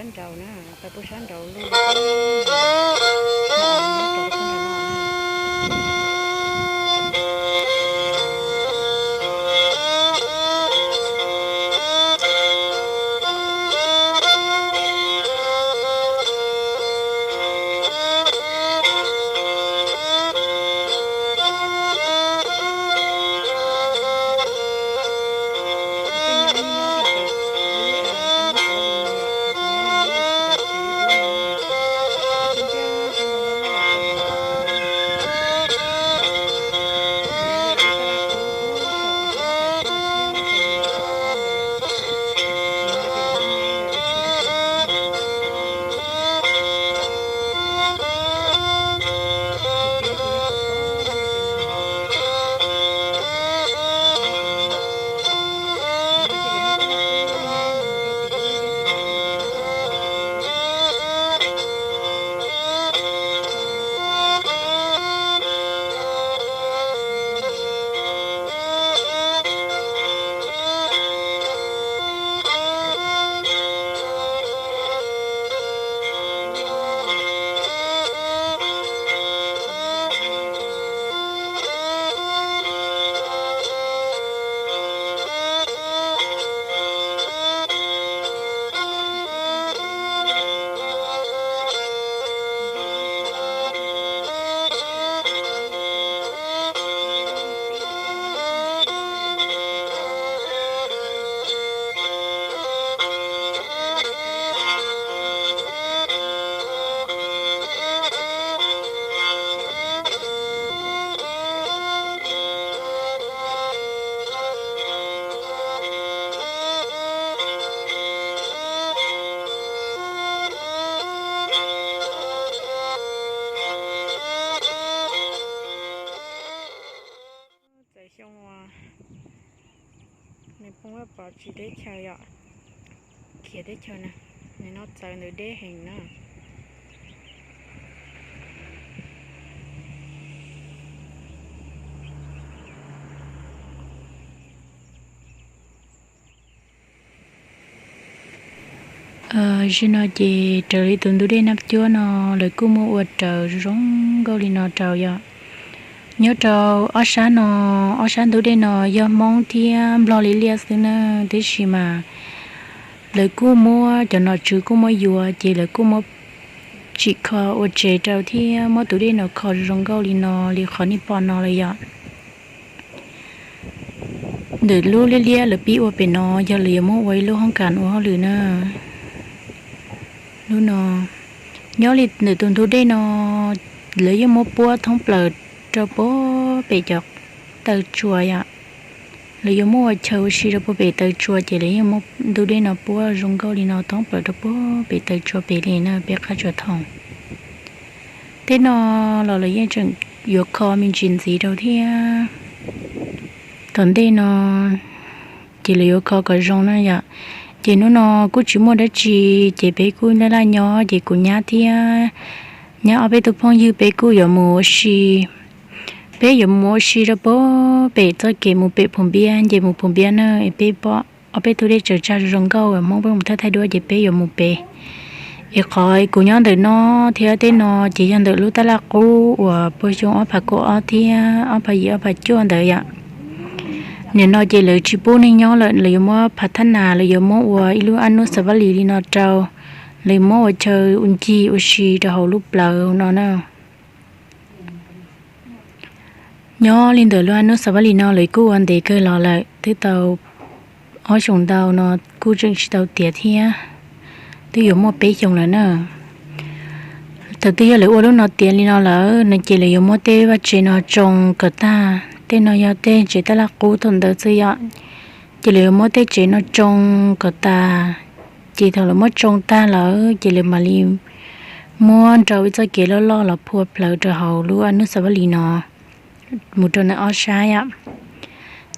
sab nraud na, pais puag sab nraud lug. Txawm xyoo nws poob pov tseg teb chaws yom, khiav teb chaws na, nws no txawv ntawm deb heev na. Zaum no ces raws li tus ntug dej Nab Cuab no, lawv kuj muaj ua raws zoo nkauj li no rau yom. Nyob rau ob sab no, ob sab ntug dej no yog Hmoob thiab Nplog li liaj xwb na, tiam sis mas lawv kuj muab cov nom tswv kuj muab yuav ces lawv kuj muab tsim kho ua tsev rau thiab muab tus dej no kho zoo nkauj li no li qhov nej pom no lawm yom. Ntawm lub liab liab lawv pib ua pem no yog lawv yuav muab ua ib lub hoob kas ua hauj lwm na. Lub no, nyob li ntawm tus ntug dej no, lawv yeej muab puab thoob plaws rau puag pem cov taw tsua yom. Lawv yuav muab ua chaw ua si rau puag pem taw tsua ces lawv yeej muab ntug dej no puab zoo nkauj li no thoob plaws rau puag pem taw tsua pem li na, peb qab tsua thoom. Tej no los lawv yeej tseem yuav kho me ntsis ntxiv rau thiab. Tom ntej no ces lawv yuav kho kom zoo na yom. Ces hnub no kuj tsis muaj dab tsi, ces peb kuj laj laj nyob ces kuv nyab thiab nyab ob peb tug phooj ywg peb kuj yuav mus ua si. Peb yuav mus ua si rau puag pem txoj kev mus pem Phoom Npiab, ces mus Phoom Npiab na, peb pom ob peb tug dej tsaws tsag zoo nkauj uas Hmoob peb mus thaij thaij duab ces peb yuav mus pem. Es qhov kuv nyob ntawm no thiab tej no ces yog ntawm lub tab laj qub uas puag xyoo ob phav kaum ob thiab ob phav yim ob phav cuaj ntawd yom. Nim no ces lawv tsis pub neeg nyob lawm, lawv yuav muab phav thab nas, lawv yuav muab ua ib lub ab nub xav vaj lis li no rau, lawv muab ua chaw ua ncig ua si rau hauv lub plawv no na. Nyob li ntawm lub ab nub xav vaj lis no lawv kuj ua ntev kawg los lawm, twb tau ob xyoos ntau no, kuj tseem tsis tau tiav thiab, twb yuav muaj peb xyoos lawm na. Thaum twg yog lawv ua lub no tiav li no lawm no ces lawv yuav muab tej vaj tsev no tsoo kom tag. Tej no yog tej tsev tab laj qub thaum ntawd xwb yom. Ces lawv yuav muab tej tsev no tsoo kom tas. Ces thaum lawv muab tsoo tag lawm ces lawv mam li muab nrau ib txoj kev loj loj los phua plawv rau hauv lub ab nub xav vaj lis no mus rau ntawm ob sab yom.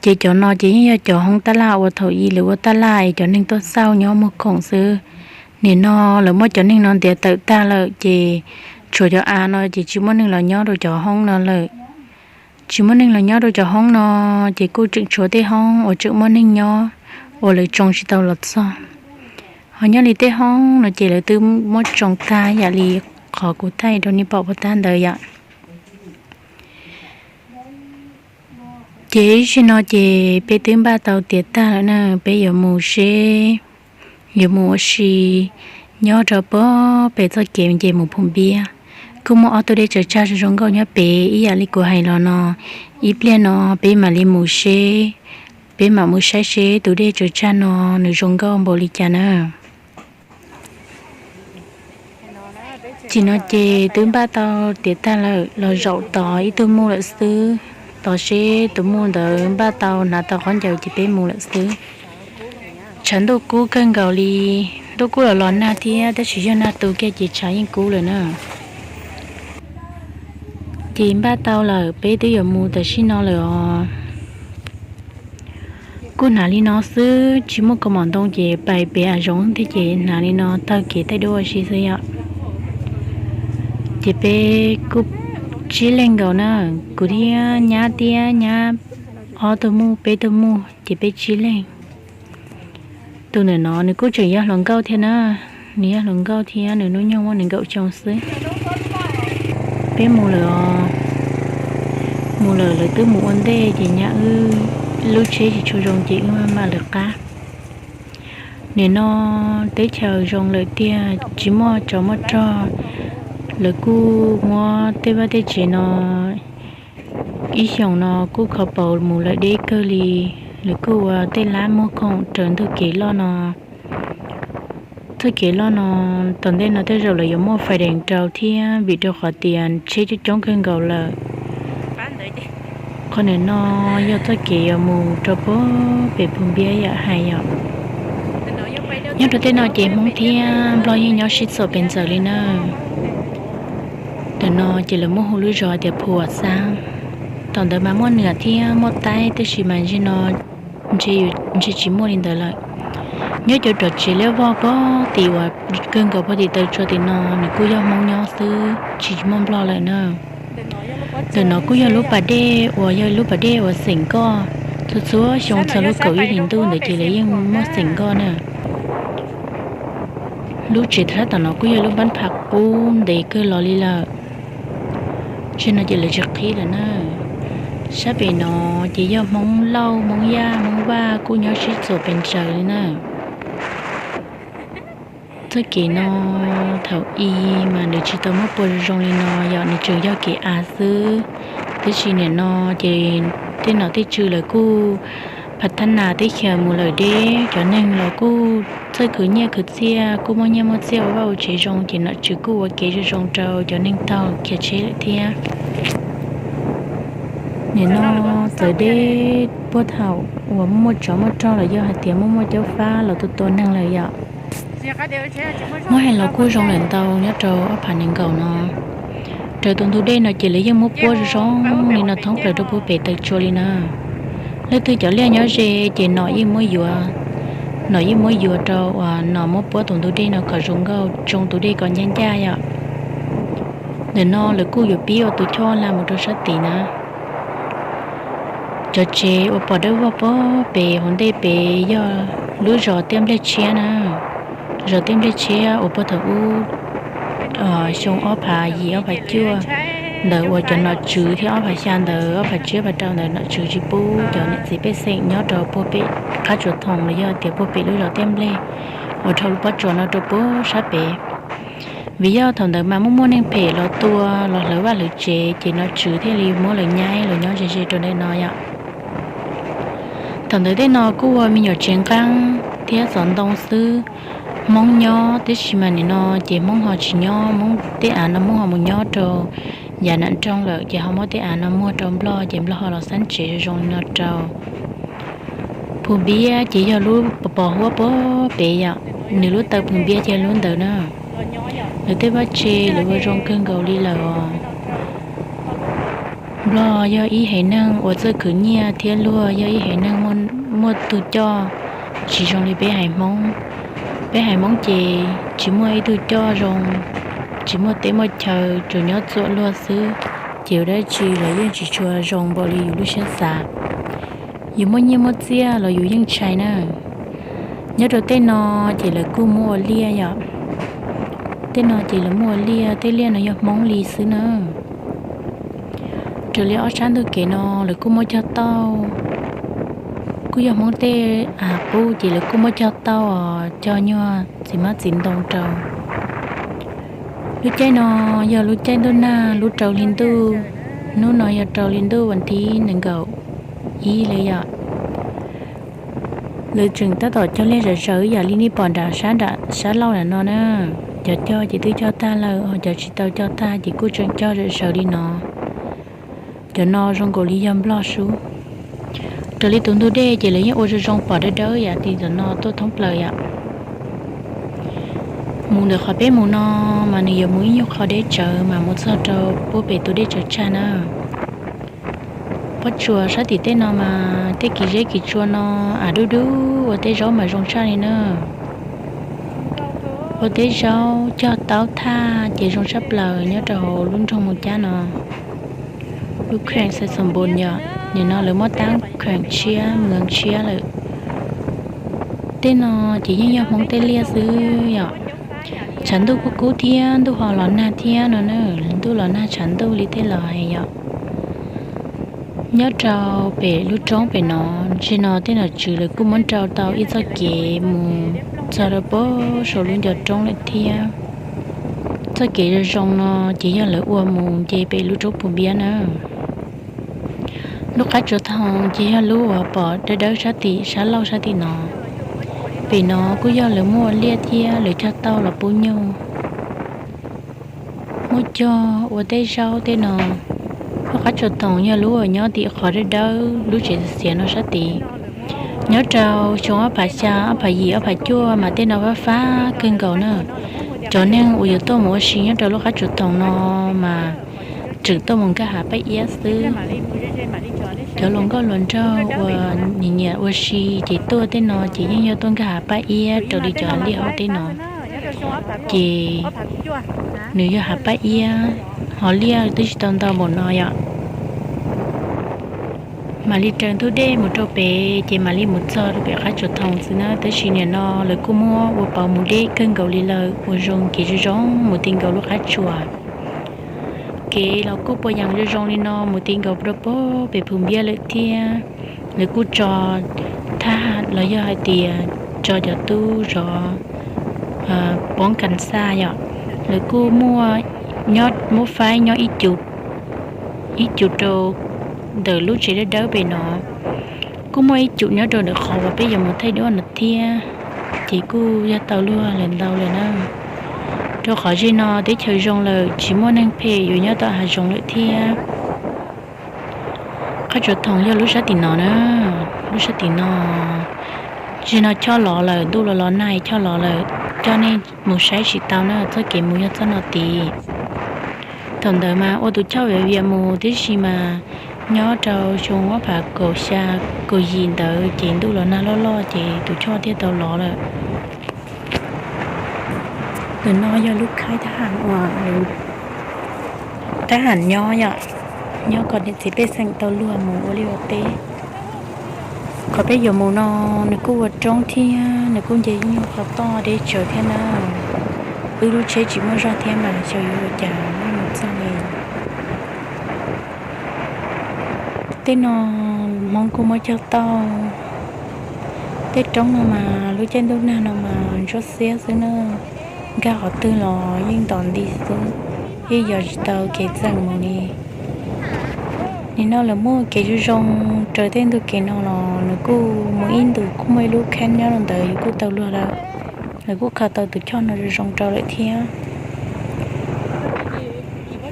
Ces cov no ces yeej yog cov hoob tab laj uas thaum ub lawv ua tab laj es cov neeg tuaj xauj nyob muag khoom xwb. Nim no lawv muab cov neeg no ntiav tawm tag lawm ces tshuav cov av no ces tsis muaj neeg los nyob rau cov hoob no lawm. Tsis muaj neeg los nyob rau cov hoob no, ces kuj tseem tshuav tej hoob uas tseem muaj neeg nyob uas lawv tsoo tsis tau los txog. Ho nyob li tej hoob no ces lawv twb muab tsoo tag yam li qhov kuv thaij rau nej pom puag ta ntawd yom. Ces ib sim no ces peb twb npaj tau tiav tag lawm na, peb yuav mus seb, yuav mus ua si nyob rau puag pem txoj kev nce mus Phum Npiab. Kuj muaj ob tug dej tsaws tsag zoo zoo nkauj nyob pem ib yam li kuv hais los no. Ib pliag no peb mam li mus seb, peb mam mus saib seb tus dej tsaws tsag no nws zoo nkauj npaum li cas na. Sim no ces twb npaj tau tiav tag lawm, los zaum tod ib tug muj lawm xwb, tos seb tus muj ntawd npaj tau hnav tau khaub ncaws ces peb mus lawm xwb. Tshav ntuj kub kawg nkaus li, ntuj kub los los nag thiab tab sis yog nag tu kiag ces tshav yeej kub lawm na. Ces npaj tau lawm, peb twb yuav mus tam sim no lawm os. Kuj hnav li no xwb, tsis muaj kaus mom ntoo ces pais pem hav zoov thiab ces hnav li no taug kev taij duab ua si xwb yom. Ces peb kuj tsib leeg nkaus na, kuv thiab nyab thiab nyab ob tug muj peb tug muj ces peb tsib leeg. Tus ntawm no nws kuj tseem yog hluas nkauj thiab na, nws yog hluas nkauj thiab nws hnub nyoog muaj nees nkaum xyoo xwb. Peb mus lawm os, mus lawm lawv twb mus ua ntej ces nyab wb lub tsheb tsis tshua zoo ces wb maj mam lawv qab. Nim no teb chaws zoo lawm tiag, tsis muaj tsov muaj rog, lawv kuj muab tej vaj tej tsev no ib xyoos no kuj kho paus mus lawm deb kawg li. Lawv kuj ua tej lab muag khoom raws ntug kev loj no. Txoj kev loj no, tom ntej no tej zaum lawv yuav muaj fais dees rau thiab vim rau qhov tias tsheb coob coob kawg nkaus lawm. Qhov ntawm no yog txoj kev yuav mus rau puag pem Phum Npiab yam hais yom. Nyob rau tej no ces Hmoob thiab Nplog yeej nyob sib txuam pes ntxaws li na. Ntawm no ces lawv muab hu lub zos tias Phu Vam Xab. Thaum ntawd mas muaj Nws thiab muaj Taib tab sis mas ntshe no ntshe tsis muaj li ntawd lawm. Nyob cov tom tsev liab vog puag tim uas kawg nkaus puag tim taw tsua tim no nws kuj yog Hmoob nyob xwb, tsis muaj Nplog lawm na. Ntawm no kuj yog lub pas dej uas yog lub pas dej uas xeem nkoj, txhua txhua xyoo txog lub kaum ib hlis ntuj ntawd ces lawv yeej muaj xeem nkoj na. Lub tsev sab tom no kuj yog lub npab pha qub ntev kawg los li lawm. Tsev no ces lawv tsis qhib lawm na. Sab pem no ces yog Hmoob Lauj, Hmoob Yaj, Hmoob Vaj kuj nyob sib txuam pes ntxaws li na. Txoj kev no thaum i mas nws tsis tau muab pua zoo zoo li no yom, nws tseem yog kev av xwb. Tab sis nim no ces tej nom tej tswv lawv kuj phav thab nas teb chaws mus lawm deb, cov neeg los kuj txawj khwv nyiaj khwv txiaj, kuj muaj nyiaj muaj txiaj ua vaj ua tsev zoo ces nom tswv kuj ua kev zoo zoo rau cov neeg taug khiav tsheb lawm thiab. Nim no txawv deb puag thaum uas muaj tsov muaj rog los yog hais tias muaj muaj caub fab los tua tua neeg lawm yom. Muab hais los kuj zoo lawm ntau nyob rau ob phav nees nkaum no. Raws tus ntug dej no ces lawv yeej muab puab zoo zoo li no thoob plaws rau puag pem taw tsua li na. Leej twg cov liaj nyob ze ces nom yeej muab yuav, nom yeej muab yuav rau uas nom muab puab tus ntug dej no kom zoo nkauj, tsoo tus dej kom ncaj ncaj yom. Ntawm no lawv kuj yuav pib ua tus choj hla mus rau sab tid na. Cov tsev uas pom dawb vog puag pem hauv ntej pem yog lub zos Tiaj Nplej Tshiab na. Zos Tiaj Nplej Tshiab uas puag thaum ub xyoo ob phav yim ob phav cuaj ntawd uas cov nom tswv thiab ob phav xya ntawd ob phav tsib ob phav rau ntawd nom tswv tsis pub cov niam txiv pej xeem nyob rau puag pem qab tsuas thoom los yog tias puag pem lub zos Tiaj Nplej uas dhau lub pob tsuas no rau puag sab pem. Vim yog thaum ntawd mas muaj muaj neeg phem los tua los hlawv vaj hlawv tsev ces nom tswv thiaj li muab lawv nyaib los nyob ze ze rau ntawm no yom. Thaum ntawd tej no kuj ua me nyuam tsev nqeeb thiab xov ntoo xwb. Hmoob nyob tab sis mas nim no ces Hmoob ho tsis nyob, Hmoob tej av no Hmoob ho mus nyob rau yav nram nroog lawm ces ho muab tej av no muag rau Nplog ces Nplog ho los xab tsev zoo zoo li no rau. Phu Npiab ces yog lub pos pos huab puag pem yom, nws lub taw Phu Npiab ces yog lub ntawd na. Lawv tej vaj tse lawv ua zoo kawg nkaus li lawm os. Nplog yog ib haiv neeg uas txawj khwv nyiaj thiab luag yog ib haiv neeg muaj tug coj tsis zoo li peb haiv Hmoob. Peb haiv Hmoob ces tsis muaj ib tug coj zoo, tsis muaj teb muaj chaw, tsuas nyob txuam luag xwb, ces ua dab tsi los yeej tsis tshua zoo npaum li yus lub siab xav. Yus muaj nyiaj muaj txiaj los yus yeej ntshai na. Nyob rau tej no ces lawv kuj muab ua liaj yom. Tej no ces lawv muab ua liaj, tej liaj no yog Hmoob li xwb na. Raws li ob sab ntug kev no lawv kuj muab cog tauj, kuj yog Hmoob tej av qub ces lawv kuj muab cog tauj os, cog nyuag txiv hmab txiv ntoo rau. Lub caij no yog lub caij ntuj nag, lub rau hli ntuj, hnub no yog rau hli ntuj vas thib nees nkaum ib li yom. Lawv tseem tab tom cog liaj zawv zawv ib yam li nej pom nram sab, nram sab laug nram no na. Cov cog ces twb cog tag lawm, ho cov tsis tau cog tag ces kuj tseem cog zawv zawv li no. Cov no zoo nkaus li yog nplog sub. Raws li tus ntug dej ces lawv yeej ua zoo zoo pom dawb dawb yam li tom no tuaj thoob plaws yom. Mus ntawm qhov peb mus no mas nws yuav mus ib nyuag qho deb tsawv mas mus txog rau puag pem tus dej tsawv tshaj na. Pob tsuas sab tim tej no mas tej kis zeb kis tsua no av dub dub ua tej zaub mas zoo tshaj li na. Ua tej zaub cog taub thaj ces zoo tshaj plaws nyob rau hauv lub nroog Moos Cab no. Lub kheem Xais Xoom Npoos yom, nim no lawv muab tab kheem tshiab, moos tshiab lawm. Tej no ces yeej yog Hmoob tej liaj xwb yom. Tshav ntuj kuj kub thiab ntuj ho los nag thiab no na, ntuj los nag tshav ntuj li tej los hais yom. Nyob rau pem lub roob pem no, ntsis no tej nom tswv lawv kuj muab nrau tau ib txoj kev mus txog rau puag saum lub ncov roob lawm thiab. Txoj kev zoo zoo no ces yog lawv ua mus nce pem lub roob Phu Npiab na. Lub qab tsuas thoom ces yog lub uas pom dawb dawb sab tim sab laug sab tim no. Pem no kuj yog lawv muab ua liaj thiab lawv cog tauj los pub nyuj, muab cog ua tej zaub tej no. Lub qab tsuas thoom yog lub uas nyob tim qhov dawb dawb lub tsev xiav no sab tid. Nyob rau xyoo ob phav xya ob phav yim ob phav cuaj mas tej no fab fab kawg nkaus na. Cov neeg uas yuav tuaj mus ua si nyob rau lub qab tsuas thoom no mas tseem tuaj mus nkag hav paj iab xwb. Cov hluas nkauj hluas nraug uas nyiam nyiam ua si ces tuaj tej no ces yeej yog tuaj nkag hav paj iab raws li cov liaj hauv tej no. Ces nws yog hav paj iab, ho liaj twb tsis tau ntau npaum no yom. Mam li raws ntug dej mus rau pem ces mam li mus txog rau pem qab tsuas thoom xwb na, tab sis nim no lawv kuj muab ua pauv mus deb kawg nkaus li lawm, ua zoo kev zoo zoo mus ti nkaus lub qab tsuas. Kev los kuj puas yees zoo zoo li no mus ti nkaus rau puag pem Phu Npiab lawm thiab. Lawv kuj tso thab ham los yog hais tias tso cov tub zov poob kas xaj yom, lawv kuj muaj, nyob muab faib nyob ib cum rau ntawm lub tsev dawb dawb pem no, kuj muaj ib cum nyob rau ntawm qhov uas peb yuav mus thaij duab no thiab, ces kuj yog tau luag lawm ntau lawm na. Rau qhov zej no teb chaws zoo lawm tsis muaj neeg phem yuav nyob tom hav zoov lawm thiab. Qab tsuas thoom yog lub sab tim no na, lub sab tim no. Zej no chob lov lawm, ntuj los los nag chob lov lawm, coj nej mus saib tsis tau na, txoj kev mus yog txoj no tid. Thaum ntawd mas ua tus choj viav vias mus tib si mas nyob rau xyoo ob phav kaum xya kaum yim ntawd ces ntuj los nag loj loj ces tus choj thiaj tau lov lawm. Tus no yog lub khaib thab ham uas thab ham nyob yom, nyob kom niam txiv pej xeem tau luag mus ua liaj ua teb. Qhov peb yuav mus no nws kuj ua roob thiab nws kuj nce ib nyuag qhov toj deb tsawv thiab na. Wb lub tsheb tsis muaj zog thiab mas xyov yuav ua cas mus txog li. Tej no Hmoob kuj muab cog tauj. Tej roob no mas lub caij ntuj nag no mas ntsuab xiab xwb na, nkag qhov twg los yeej ntom nti xwb, yeej yos tsis tau kev txeem mus li. Nim no lawv muaj kev zoo zoo raws tej ntug kev no los nws kuj mus ib ntus kuj muaj ib lub kheeb nyob rau ntawd yus kuj tau luag lawm. Lawv kuj kho tau tus choj no zoo zoo rau lawm thiab.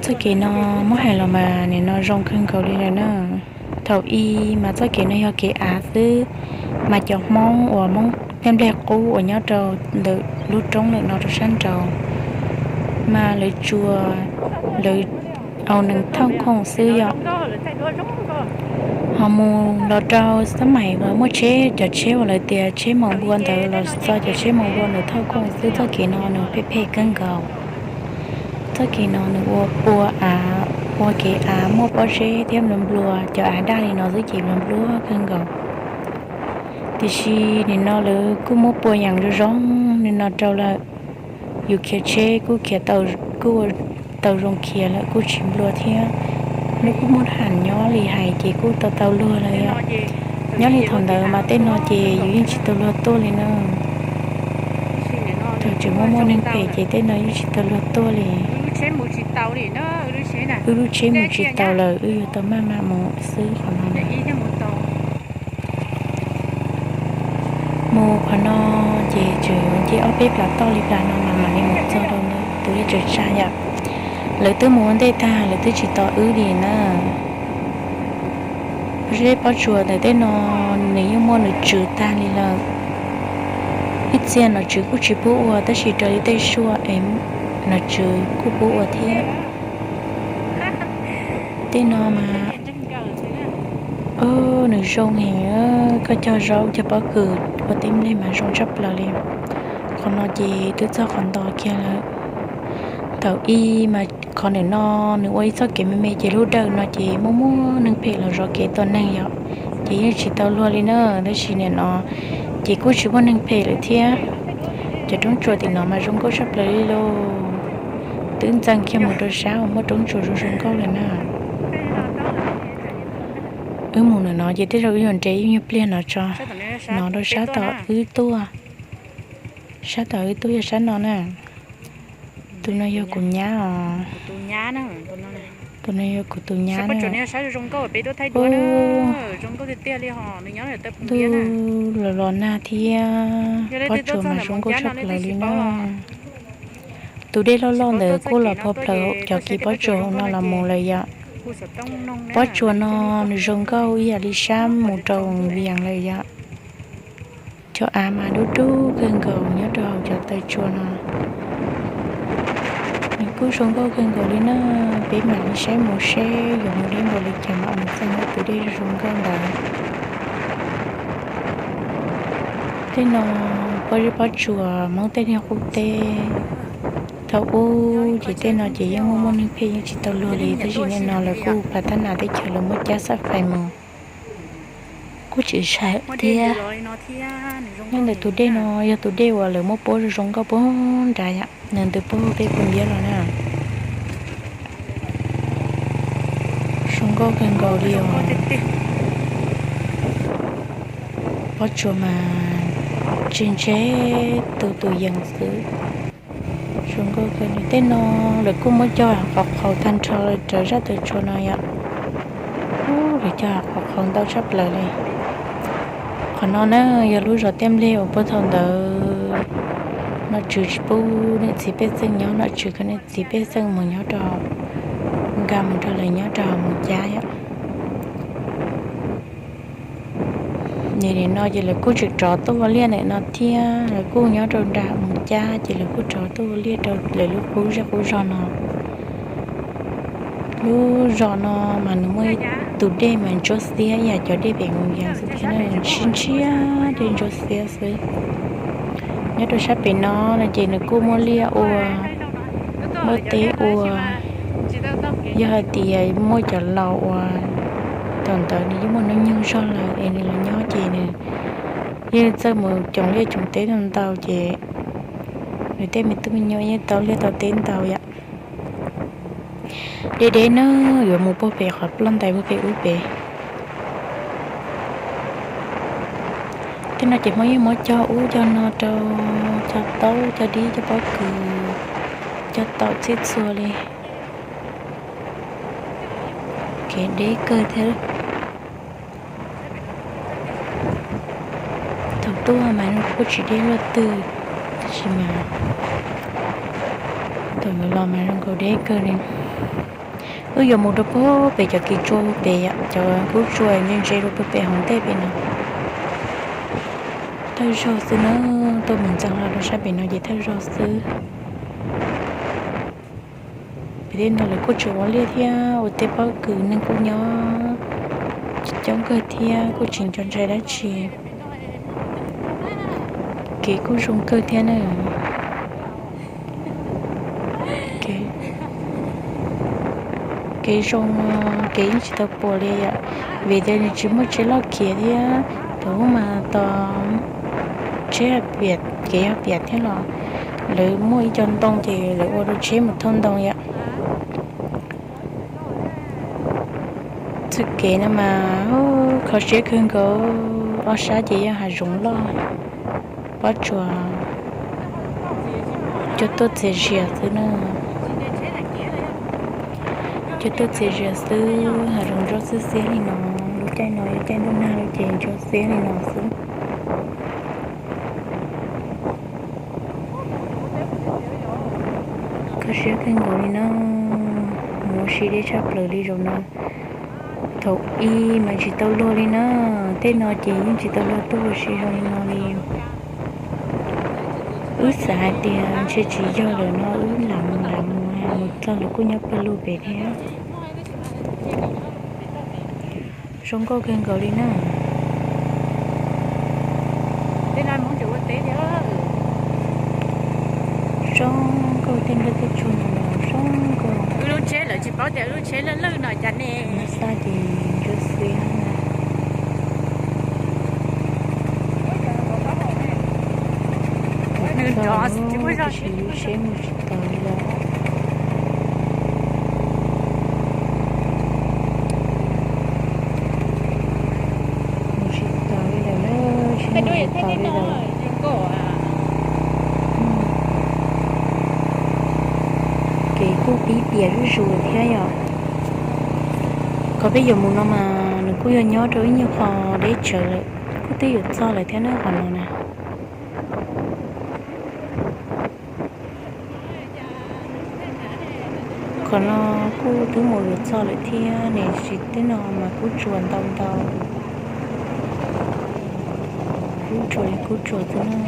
Txoj kev no muab hais los mas nim no zoo kawg nkaus li lawm na. Thaum ub mas txoj kev no yog kev av xwb, mas cov Hmoob uas Hmoob tej nplej qub uas nyob rau ntawm lub roob lawm no rau sab nraud, mas lawv tsuas, lawv au nees thauj khoom xwb yom. Ho mus los rau xab maim uas muaj tsheb, cov tsheb uas lawv tias tsheb maum npua ntawd los txog cov tsheb maum npua ntawd thauj khoom xwb. Txoj kev no nws phem phem kawg nkaus. Txoj kev no nws ua pua av, ua kev av muaj pob zeb thiab nplua nplua, cov av daj li no xwb ces nplua nplua kawg nkaus. Tiam sis nim no lawv kuj muab pua yeem zoo zoo li no rau lawm. Yus khiav tsheb kuj khiav, kuj ua tau zoo khiav lawm, kuj tsis nplua thiab. Lub kuj muaj ham nyob li hais ces kuj tau tau luag lawm yom. Nyob li thaum ntawd mas tej no ces yus yeej tsis tau luag tuaj li na. Thaum tseem muaj muaj neeg phem ces tej no yeej tsis tau luag tuaj li. Wb lub tsheb mus tsis tau lawm, wb yuav tau maj mam mus xwb qhov no. Mus qhov no ces tseem yuav nce ob peb plas toj li plas no mas mam li mus txog rau ntawd tus dej tsaws tsag yom. Lawv twb mus ua ntej tag, lawv twb tsis tos wb li na. Pob zeb pob tsuas ntawm tej no nws yeej muaj nom tswv tag li lawm. Ib txhia nom tswv kuj tsis pub ua, tab sis raws li tej suab es nom tswv kuj pub ua thiab. Tej no mas, o, nws zoo heev, koj cog zaub cog pob kws ua teb nplej mas zoo tshaj plaws li. Qhov no ces twb txog qhov nto kiag lawm. Thaum ub mas qhov ntawm no nws ua ib txoj kev me me ces lub dawm no ces muaj muaj neeg phem los zov kev tua neeg yom, ces yeej tsis tau luag li na. Tab sis nim no ces kuj tsis muaj neeg phem lawm thiab. Cov roob tsuas tim no mas zoo nkauj tshaj plaws li lauj. Twb ntxeev kiag mus rau sab uas muaj roob tsuas zoo zoo nkauj lawm na. Wb mus ntawm no ces tej zaum wb yuav nres ib nyuag pliag no tso. No rau sab tom wb tuaj. Sab tom wb tuaj yog sab no na. Tus no yog kuv nyab os. Tus no yog kuv tus nyab na. Ntuj los los nag thiab, pob tsuas mas zoo nkauj tshaj plaws li na. Tus dej loj loj ntawd kuj los phua plaws cov kis pob tsuas hauv no los mus lawm yom. Pob tsuas no nws zoo nkauj ib yam li sab mus rau Vias lawm yom. Cov av mas dub dub kawg nkaus nyob rau hauv cov taw tsua no. Nws kuj zoo nkauj kawg nkaus li na. Peb mam li saib mus seb yuav mus deb npaum li cas mam mus txog ntawm tus dej zoo nkauj ntawd. Tej no pob zeb pob tsuas Hmoob tej niag qub teb. Thaum ub ces tej no ces yeej muaj muaj neeg phem yeej tsis tau luag li, tab sis nim no lawv kuj pas tab nas teb chaws lawv muab cab xab fais mus, kuj tsis sai thiab. Nyob ntawm tus dej no yog tus dej uas lawv muab puab zoo zoo nkauj puag nrad yom, nws ntws puag peb puag ntiab los na. Zoo nkauj kawg nkaus li os. Pob tsuas mas tsis ntse, tus tus yees xwb. Zoo nkauj kawg li. Tej no lawv kuj muab cog qhov qhaus tag nrho raws zaj taw tsua no yom. Lawv cog qhov qhaus ntau tshaj plaws li. Qhov no na yog lub zos Tiaj Npleg uas puag thaum ntawd nom tswv tsis pub niam txiv pej xeem nyob, nom tswv kom niam txiv pej xeem mus nyob rau, nkag mus nrog lawv nyob rau Moos Cab yom. Nim no ces lawv kuj tseem rov tuaj ua liaj ntawm no thiab, lawv kuj nyob rau nram Moos Cab ces lawv kuj rov tuaj ua liaj rau lawv lub qub zej qub zog no. Lub zos no mas nws muaj ib tus dej mas ntsuab xiab ib yam cov dej pem Moos Yas xwb thiab na, ntshiab ntshiab dej ntsuab xiab xwb. Nyob rau sab pem no no ces nws kuj muaj liaj ua, muaj teb ua. Yog hais tias muaj cov laus uas thaum ntawd nws yeej muaj hnub nyoog zog lawm es nws los nyob ces nws yeej txawj mus coom liaj coom teb ntau ntau ces nws tej me tub me nyuam yeej tau liaj tau teb ntau yom. Deb deb na, yuav mus puag pem qhov ploj ntais puag pem ub pem. Tej no ces Hmoob yeej muab cog ub cog no rau, cog taub cog dib cog pob kws, cog taum txhij txhua li. Kev deb kawg thiab. Thaum tuaj mas kuj tsis deb luaj twg, tab sis mas thaum yuav los mas zoo nkaus deb kawg li. Wb yuav mus rau puag pem cov kis tsua puag pem yom, cov kub tsua ntse ntse rau puag pem hauv ntej pem no. Thawj zaug xwb na, tuaj mus ntxeev hlo rau sab pem no ces thawj zaug xwb. Pem tej no lawv kuj tseem ua liaj thiab ua teb pob kws, neeg kuj nyob coob kawg thiab kuj tsis nco ntshai dab tsi. Kev kuj zoo kawg thiab na. Kev zoo, kev yeej tsis tau puas li yom, vim tias nws tsis muaj tsev loj khiav thiab. Thaum ub mas tos tsheb hais tias kev hais tias thiab los lawv muaj ib co ntoo ces lawv ua rau tsheb mus thauj ntoo yom. Txoj kev no mas kho siab kawg nkaus, ob sab ces yog hav zoov loj, pob tsuas cua tuaj txias zias xwb na. Cua tuaj txias zias xwb, hav zoov ntsuab xiab xiab li no. Lub caij no yog caij ntuj nag lawm ces ntsuab xiab li no xwb. Kho siab kawg nkaus li na, mus ua si deb tshaj plaws li zaum no. Thaum ub mas tsis tau luag li na, tej no ces yeej tsis tau luag tuaj ua si zoo li no li. Wb xav hais tias ntshe tsis yog lawm no, wb lam mus lam mus mus txog lawv kuj nyob pawg lug pem thiab. Zoo nkauj kawg nkaus li na. Zoo nkauj tej nroj tej tsuag no zoo nkauj. Wb lub tsheb lawv tsis paub tias wb lub tsheb lwj lwj no cas ne. Nws xaj ces ntsuab xiab. Nws nrov tsis muaj zog. Tab sis lub tsheb mus tsis taus li lawm. Mus tsis taus li lawm na, tsheb mus tsis taus li lawm. Kev kuj pib piam zuj zus thiab yom. Qhov peb yuav mus no mas nws kuj yog nyob rau ib nyuag qho deb tsawv lawm, kuj twb yuav txog lawm thiab na qhov no na. Qhov no kuj twb mus yuav txog lawm thiab ne, tsis tej no mas kuj tsuas ntau ntau. Kuj tsuas li kuj tsuas xwb na.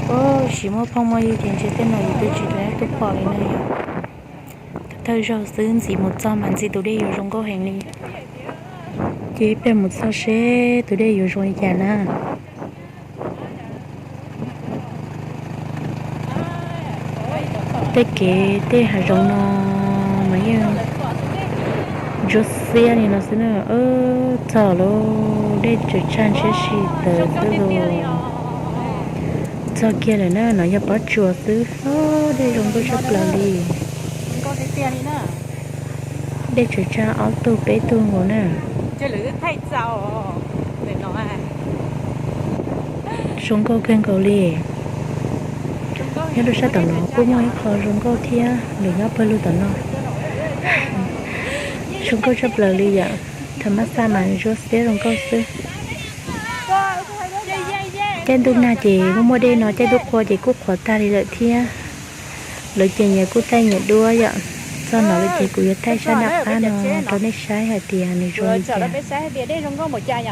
Tab sis muaj phooj muaj ywg ces ntshe tej no yus twb tsis tau tuaj pom li na yom. Thawj zaug xwb ntxiv mus txog mas ntxim tus dej yuav zoo nkauj heev li. Ces peb mus txog seb tus dej yuav zoo li cas na. Tej kev tej hav zoov no mas yeej ntsuab xiab li no xwb na. Txog lawm, dej tsaws tsag ntshiab si tawv xwb los. Txog kiag lawm na, no yog pob tsuas xwb, dej zoo nkauj tshaj plaws li. Dej tsaws tsag ob tug peb tug nkaus na. Zoo nkauj kawg nkaus li. Nyob rau sab tom no kuj muaj ib qho zoo nkauj thiab, lawv nyob pawg lug tom no. Zoo nkauj tshaj plaws li yom, thaum mab xaj mas ntsuab xiab zoo nkauj xwb. Caij ntuj nag ces muaj muaj dej no, caij ntuj qhua ces kuj qhuav tag li lawm thiab. Lawv ces nyias kuj thaij nyias duab yom. Txog no lawm ces kuv yuav thaij sab nram qab no rau nej saib hais tias nws zoo li cas.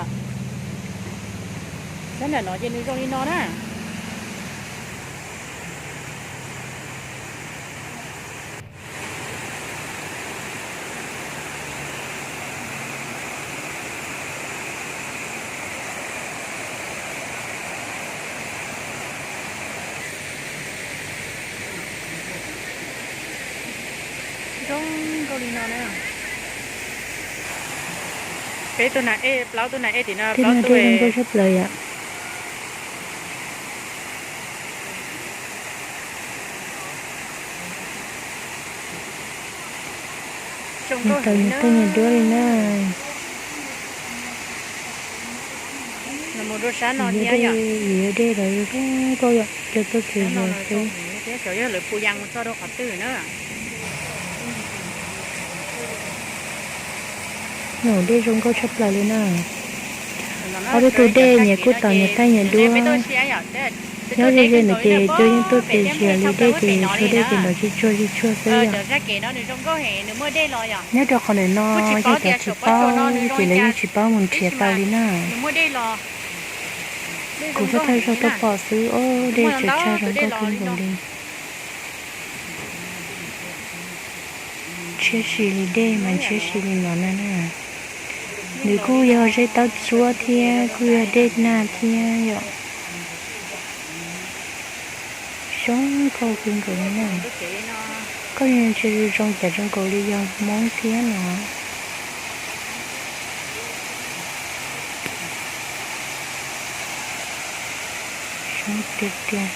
Zoo nkauj li no na. Peb tug nas ej, plaub tug nas ej tim no, plaub tug zoo nkauj tshaj plaws yom. Tau nyias thaij nyias duab li na. Yus yog dej los zoo nkauj yom, cua tuaj txias zias xwb. Nws dej zoo nkauj tshaj plaws li na. Ob peb tug dej nyias kuj tos nyias thaij nyias duab. Nyob ze ze ntawd ces cua yeej tuaj txias zias li dej ces tshuav dej ces nrov tsis tsuag tsis tsuag xwb yom. Nyob rau qhov ntawm no yog cov tsis paub ces lawv yeej tsis paub mus nrhiav tau li na. Kuv pheej thawj zaug tuaj pom xwb, o, dej tsaws tsag zoo nkauj kawg nkaus li. Ntshiab si li dej mas ntshiab si li no na. Nws kuj yog zej taub tsuab thiab kuj yog dej nag thiab yom. Zoo nkauj kawg nkaus li na. Koj ntsia zoo zoo cas zoo nkaus li yog Hmoob thiab no. Zoo tiag tiag.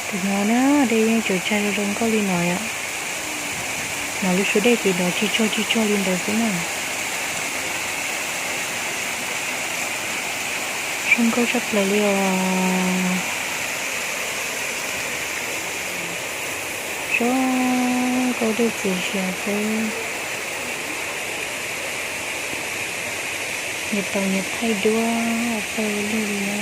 Tus no na, dej yeej tseem tsag zoo zoo nkauj li no yom. No lub suab dej ces no tsis tsuag tsis tsuag li ntawd xwb na. Zoo nkauj tshaj plaws li os. Zoo nkauj dej txias zias xwb. Nyias tau nyias thaij duab txawj lug li na.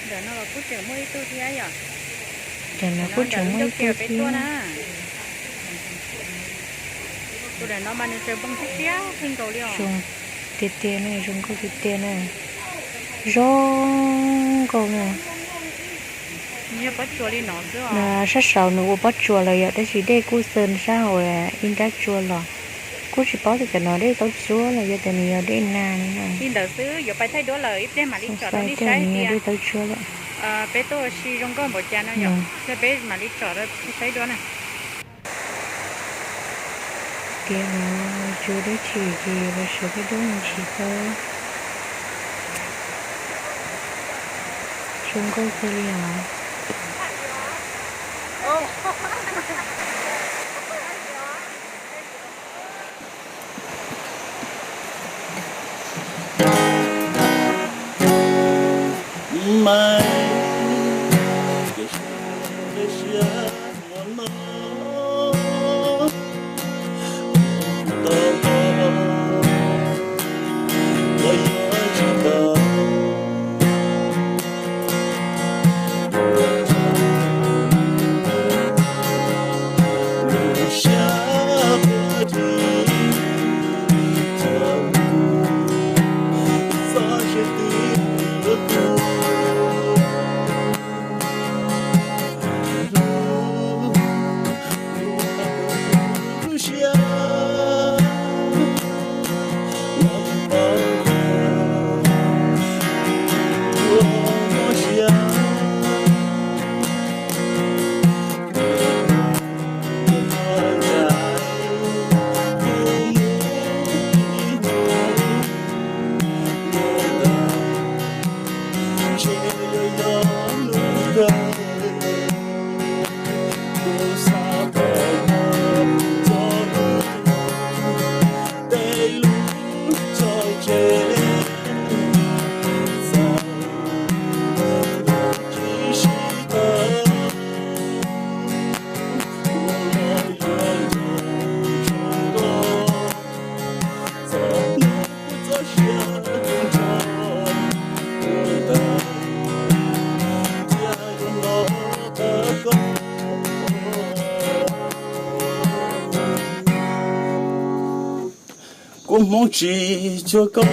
Ntawm no kuj tseem muaj ib tug thiab yom. Ntawm no kuj tseem muaj ib tug thiab. Tus ntawm no mas nws tseem npoo siab siab kawg nkaus li os. Zoo tiag tiag na, zoo nkauj tiag tiag na. Zoo nkauj na. Nws yog pob tsuas li no xwb os. Sab saud nws ua pob tsuas lawm yom, tab sis dej kuj xwb sab hauv ib nrab tsua los. Kuj tsis paub tias cov no dej taub tsuab los yog tias nws yog dej nag li no. Li ntawd xwb, yuav pais thaij duab lawm, ib pliag mam li tsom rau nej saib tias dej taub tsuab lawm. Peb tuaj ua si zoo nkauj npaum cas no yom, peb mam li tsom rau nej saib duab na. Tias no tsuas dab tsi ces los sawv daws dub ntsis xwb. Zoo nkauj kawg li os. Kuv hmoob tsis cuag koj.